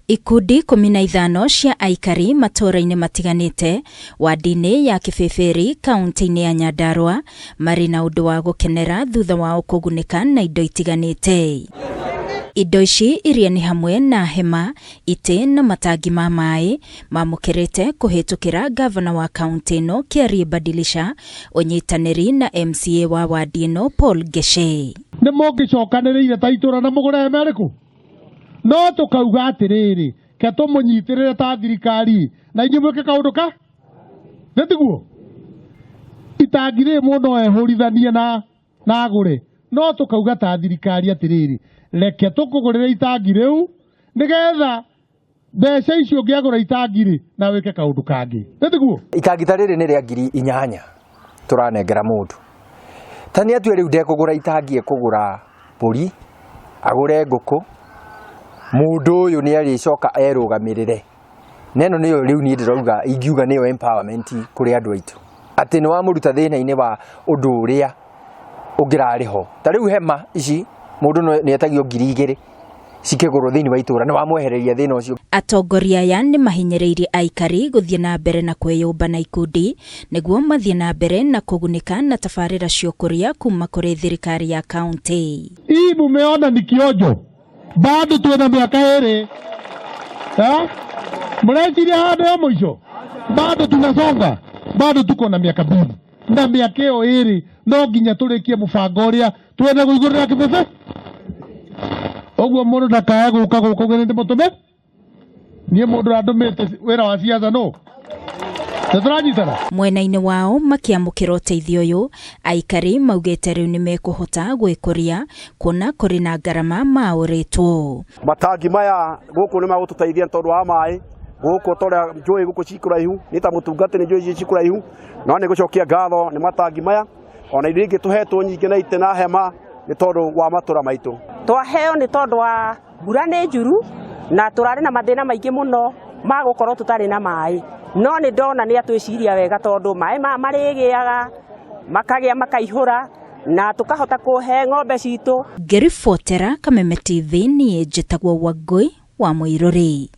Ikundi 15 cia aikari matũũra-inĩ matiganĩte wadi-inĩ ya Kĩbĩbĩri kaunti-inĩ ya Nyandarua marĩ na ũndũ wa gũkenera thutha wao kũgunĩka na indo itiganĩte. Indo ici iria nĩ hamwe na hema, itĩ na matangi ma maĩ mamũkĩrĩte kũhĩtũkĩra gavana wa kaunti ĩno Kĩarie Badilisha ũnyitanĩri na MCA wa wadi ĩno Paul Ngeshe. Nĩ mũngĩcokanĩrĩire ta itũra na mũgũre hema ĩrĩkũ? No tũkauga atĩrĩrĩ, ke tũmũnyitĩrĩre ta thirikari na inyuĩ mwĩke kaũndũ ka nĩ tiguo itangi rĩrĩ mũndũ no ehũrithanie na agũre, no tũkauga ta thirikari atĩrĩrĩ, reke tũkũgũrĩre itangi rĩu nĩgetha mbeca icio ũngĩagũra itangi rĩ na wĩke kaũndũ kangĩ, nĩ tiguo. Itangi ta rĩrĩ nĩ rĩa 8,000 tũranengera mũndũ. Ta nĩ atue rĩu ndekũgũra itangi, ekũgũra mbũri, agũre ngũkũ, mũndũ ũyũ nĩ arĩcoka erũgamĩrĩre. Na ĩno nĩyo rĩu niĩ ndĩrauga, ingiuga nĩyo empowerment kũrĩ andũ aitũ. Atĩ nĩ wamũruta thĩna-inĩ wa ũndũ ũrĩa ũngĩrarĩ ho. Ta rĩu hema ici mũndũ nĩ etagio 2,000 cikĩgũrwo thĩinĩ wa itũra, nĩ wamwehereria thĩna ũcio. Atongoria aya nĩ mahinyĩrĩirie aikari gũthiĩ na mbere na kwĩyũmba na ikundi nĩguo mathiĩ na mbere na kũgunĩka na tabarĩra cia ũkũria kuma kũrĩ thirikari ya kaunti. Hii mumeona ni kionjo, bado twĩna mĩaka ĩrĩ. Mũreciria handũ ya mũico, bado tunasonga, bado tuko na miaka 2, na mĩaka ĩyo ĩrĩ no nginya tũrĩkie mũbango ũrĩa twenda kũigũrĩra kĩbebe. Ũguo mũndũ ndakae gũka gũkũ ũguo nĩ ndĩmũtũme niĩ mũndũ ũrandũmĩte wĩra wa siasa no nĩtũranyitana. Mwena-inĩ wao makĩamũkĩra ũteithio ũyũ, aikari maugĩte rĩu nĩ mekũhota gwĩkũria kuona kũrĩ na ngarama maũrĩtwo. Matangi maya gũkũ nĩ magũtũteithia tondũ wa maĩ gũkũ, tondũ njũĩ gũkũ ci kũraihu, nĩ ta mũtungati nĩ njũĩ ci kũraihu, no nĩ gũcokia ngatho nĩ matangi maya, ona indo ingĩ tũhetwo nyingĩ na itĩ na hema nĩ tondũ wa matũra maitũ. Twaheo nĩ tondũ wa mbura nĩ njuru na tũrarĩ na mathĩna maingĩ mũno ma gũkorwo tũtarĩ na maĩ, no nĩ ndona nĩ atwĩciria wega tondũ maĩ maya marĩgĩaga makagĩa makaihũra na tũkahota kũhe ng'ombe citũ. Ngĩribotera Kameme TV, niĩ njĩtagwo Wangũi wa Mũirũrĩ.